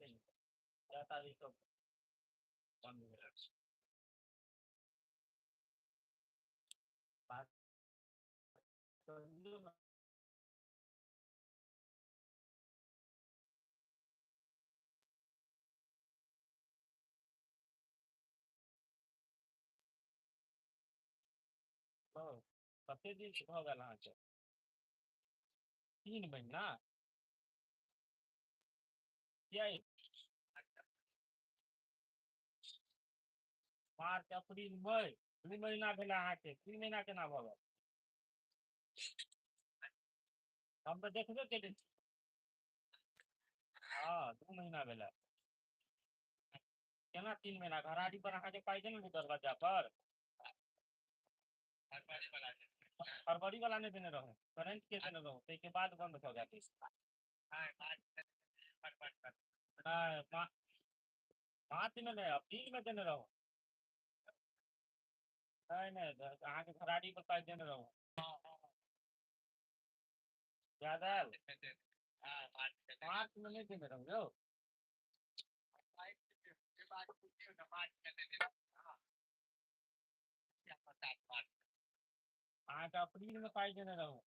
कै तारीख क बन्द भेल? बात करियौ ने। हँ, कते दिन भऽ गेल अहाँके? 3 महिना? किया? मार्च, अप्रील, मई, 2 महीना भेलै अहाँके। 3 महीना केना भऽ गेल? हम तऽ देखबे केने छी। हँ, 2 महीना भेलै। केना 3 महीना? घरारी पर अहाँके पाइ देने रहै दरवाजा पर। फरवरी वाला नहि देने रहौ, करेंट के देने रहौ, ताहिके बाद बन्द भऽ गेल। नहि, मार्च मे नहि, अप्रील मे देने रहौ। नहि नहि, अहाँके घरारी पर पाइ देने रहौ। याद आयल? मार्च मे नहि देने रहौ यौ। अहाँके अप्रील मे पाइ देने रहौ।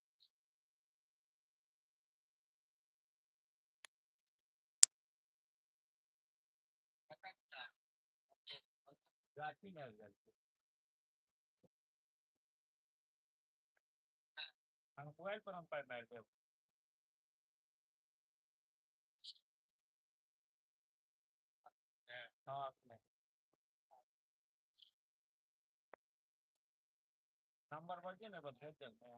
गाछी मे आबि गेल छी। हम मोबाइल पर हम पाइ मारि देब। हँ, अपने नम्बर बजियौ ने, भेज देब ने।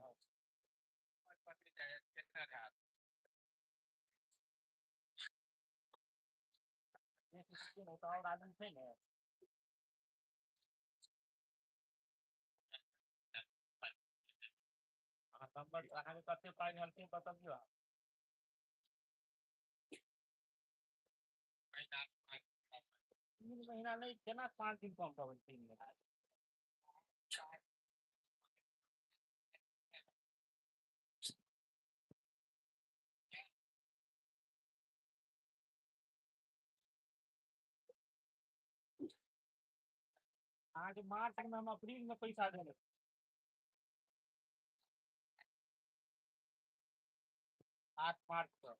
तऽ आओर आदमी छै ने। अहाँ नम्बर, अहाँके कते पाइ भेल से बतबियौ अहाँ। 3 महीना नहि, केना 5 दिन कम भऽ गेल 3 महीना? अहाँके मार्च मे, हम अप्रील मे पैसा देने। 8 मार्च क।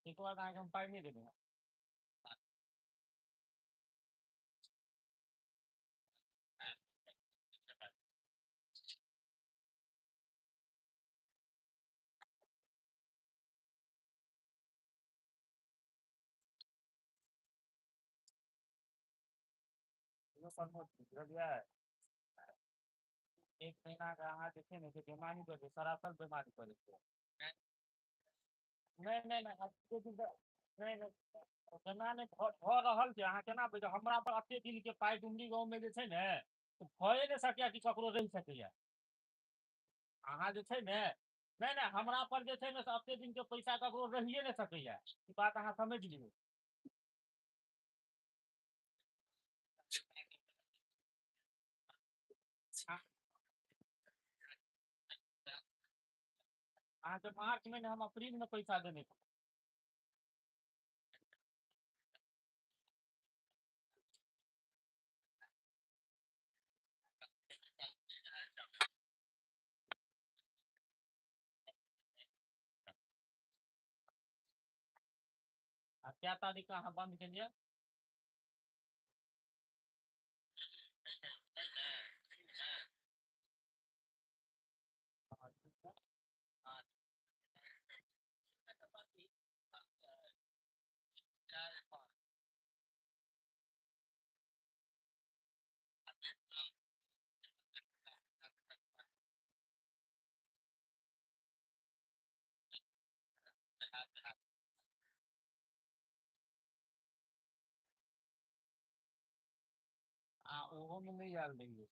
ताहिके बाद अहाँके हम पाइ नहि देलहुँ। बुझलियै? 1 महीना के अहाँ जे छै ने से बेमानी करै छै, सरासर बेमानी करै छै। नहि नहि नहि, एते दिन नहि नहि, केना नहि भऽ रहल छै? अहाँ केना बुझ हमरा पर एते दिन के पाइ डुमरी गाँव मे जे छै ने, भए नहि सकैया कि ककरो रहि सकैया। अहाँ जे छै ने, नहि नहि, हमरा पर जे छै ने से एते दिन के पैसा ककरो रहिए नहि सकैया, ई बात अहाँ समझि लियौ। अहाँके मार्च मे नहि, हम अप्रील मे पैसा देने छी। आ कै तारीख के अहाँ बन्द केलियै? आ ओहोमे नहि आयल रहियै।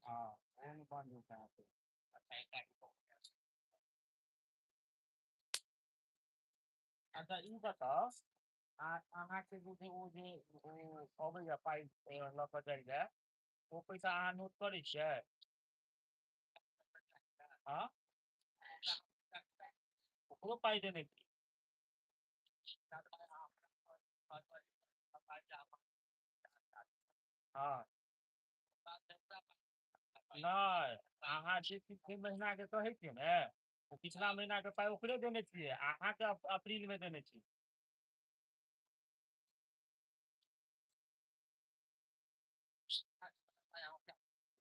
हँ, ओहोमे बन्द होतै अहाँके। अच्छा, ई बताउ, अहाँके जे छै ओ जे ओ अबैया पाइ लऽ कऽ जाइया, ओ पैसा अहाँ नोट करै छियै? हँ, ओकरो पाइ देने छी। हँ। नहि, अहाँ जे महीनाके कहै छियै ने, ओ पिछला महीनाके पाइ ओकरे देने छियै, अहाँके अप्रील मे देने छी।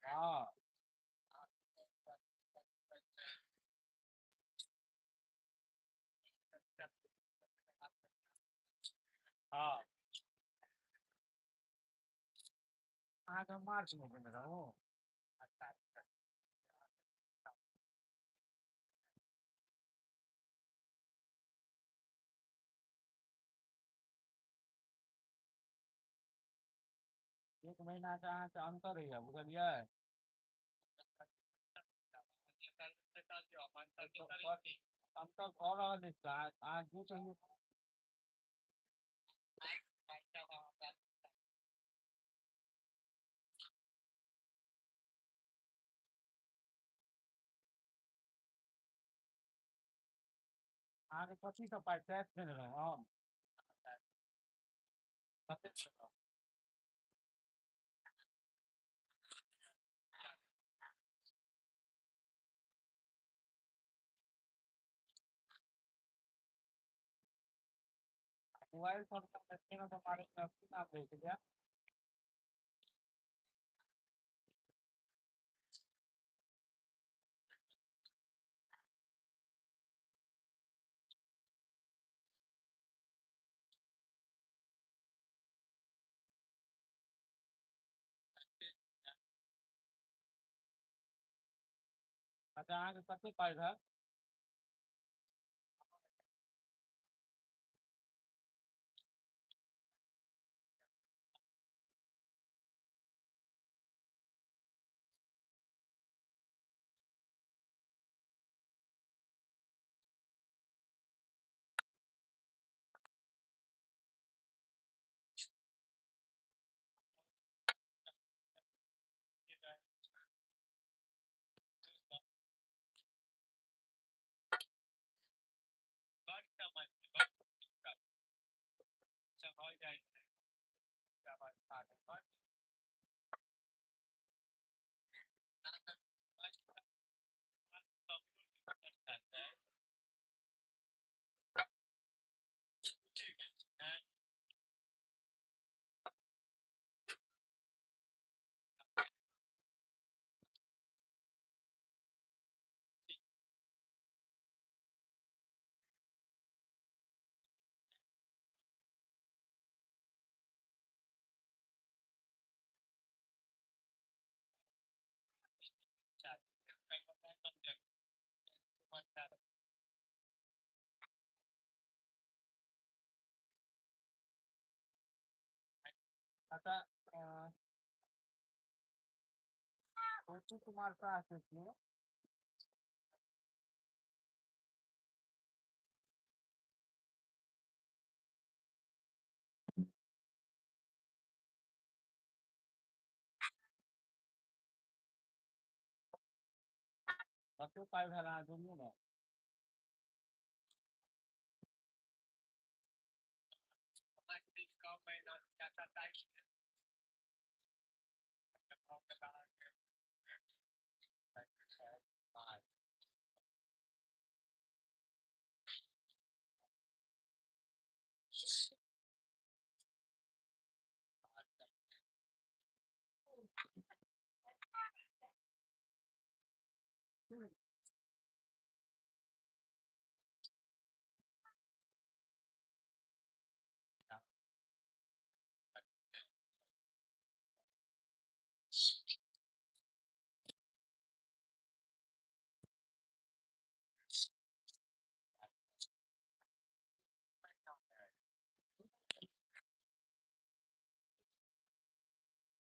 हँ। हँ। अहाँके हम मार्च मे देने रहौं। एक महीनाके अहाँके अन्तर होइया, बुझलियै? अन्तर भऽ रहल अछि, अहाँ जे कहियौ। अहाँके कथीसँ पाइ कैश देने रहौं हम? कतेक देने रहौं? मोबाइल फोन की नाम रहै छलैया? अच्छा, अहाँके कते पाइ भेल? अच्छा, छोटू कुमार साह के छियै? कते पाइ भेल अहाँ जोड़ियौ ने।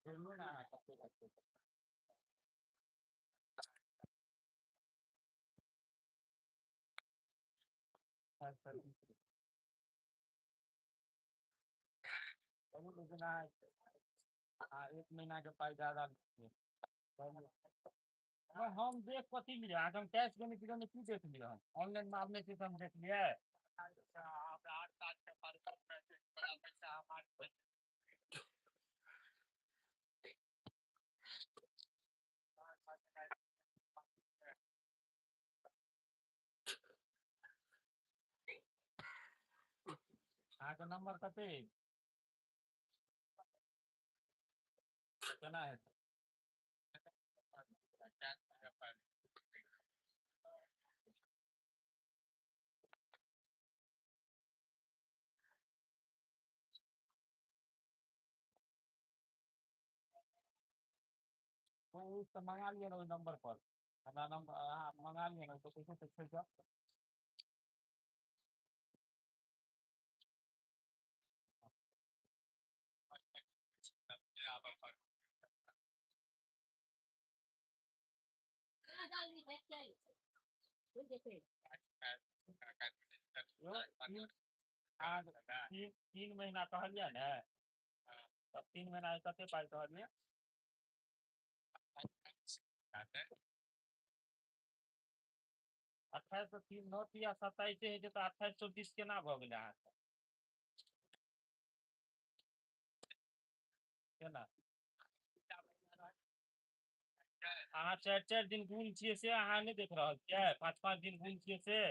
जोड़ियौ ने अहाँ कते कते। अच्छा। लेकिन अहाँ एक महीना के पाइ जादा लै छियै। हम देख कथी लियै? अहाँके हम कैश देने छी, की देख लियै? हम ऑनलाइन मारने छी तऽ हम देखलियै। अहाँके नम्बर कते अछि? केना हेतै? ओ तऽ मंगा लिअ ने ओहि नम्बर पर। हमरा नम्बर अहाँ मंगा लिअ ने, तऽ पैसो तऽ छै। यौ अहाँ 3 महीना कहलियै ने, तऽ 3 महीना कते पाइ कहलियै? 2803, नौ तिया 27 होइ छै, तऽ 2820 केना भऽ गेलै अहाँके? केना? अहाँ चारि चारि दिन गुल छियै से अहाँ नहि देख रहल छियै? पाँच पाँच दिन गुल छियै से?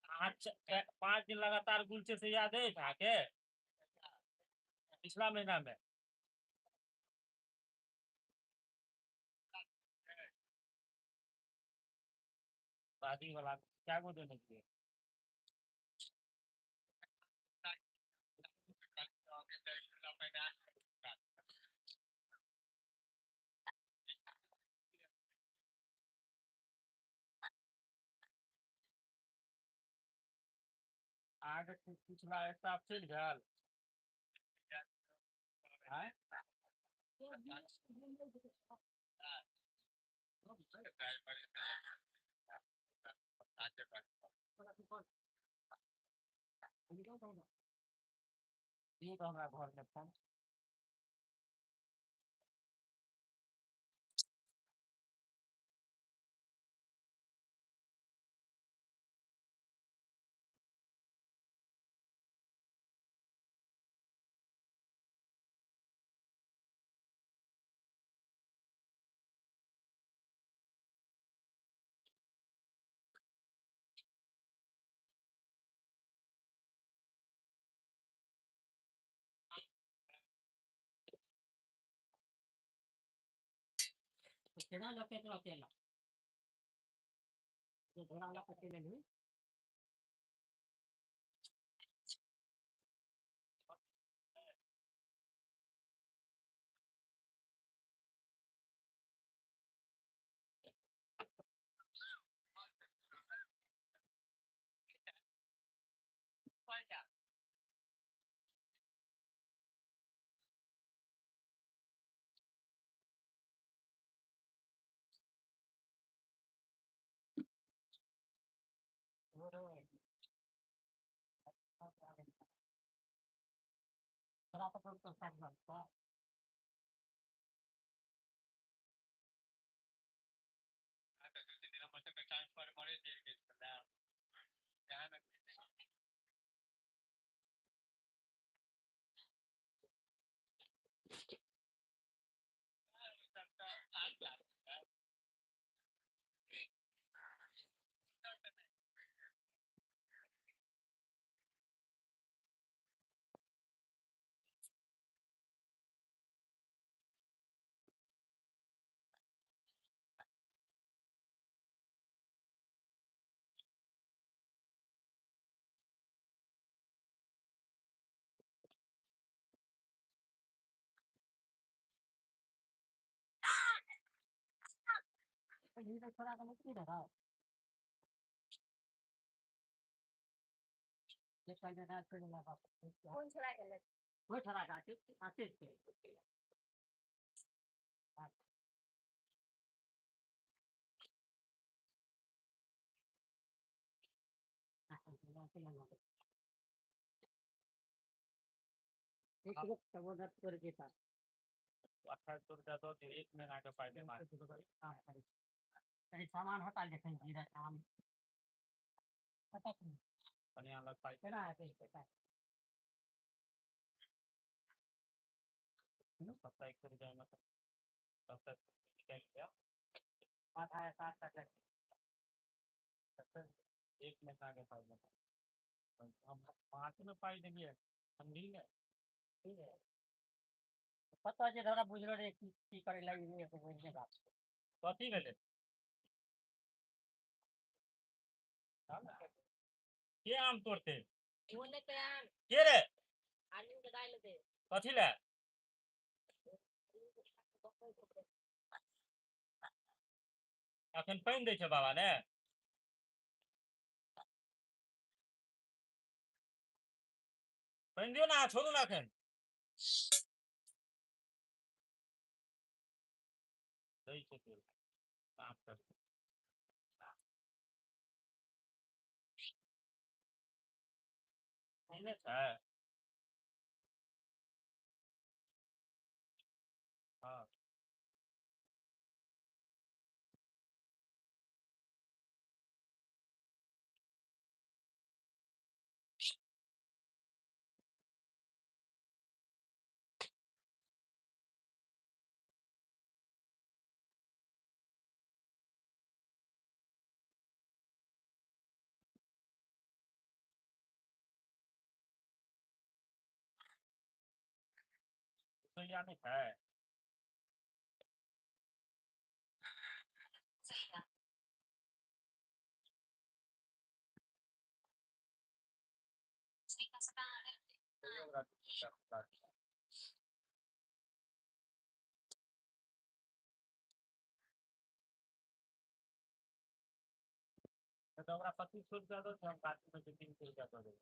अहाँ 5 दिन लगातार गुल छै से याद अछि अहाँके, पिछला महीना मे? शादी वाला कए गो देने छियै? अहाँके पिछला स्टाफ चलि गेल? आँय? दियौ तऽ हमरा घरमे फोन। 2800 रुपया दऽ दियौ, एक महीना के पाइ देब। सामान हटा देखें। कनिया लग पाइ केना हेतै पैसा? 2700 रुपया मे 27 निकालि लिअ। आधा सात तक। एक महीना के पाइ देब। हम मार्च मे पाइ देलियै, ठण्डी मे। ठीक है, पता छै थोड़ा बुझलो रे की की करे लागी बुझने बात। कथी भेलै? के आम तोड़तै? के रे? कथी लए? अखन पानि दै छै बाबा ने। पानि दियौ ने अहाँ, छोड़ू ने एखन। दै छै तेल साफ कर। पाइने छै। हँ। रुपैआ नहि छै। तऽ ओकरा 2500 रुपया दऽ दियौ, हम गाछी मे 300 रुपया दऽ देबै।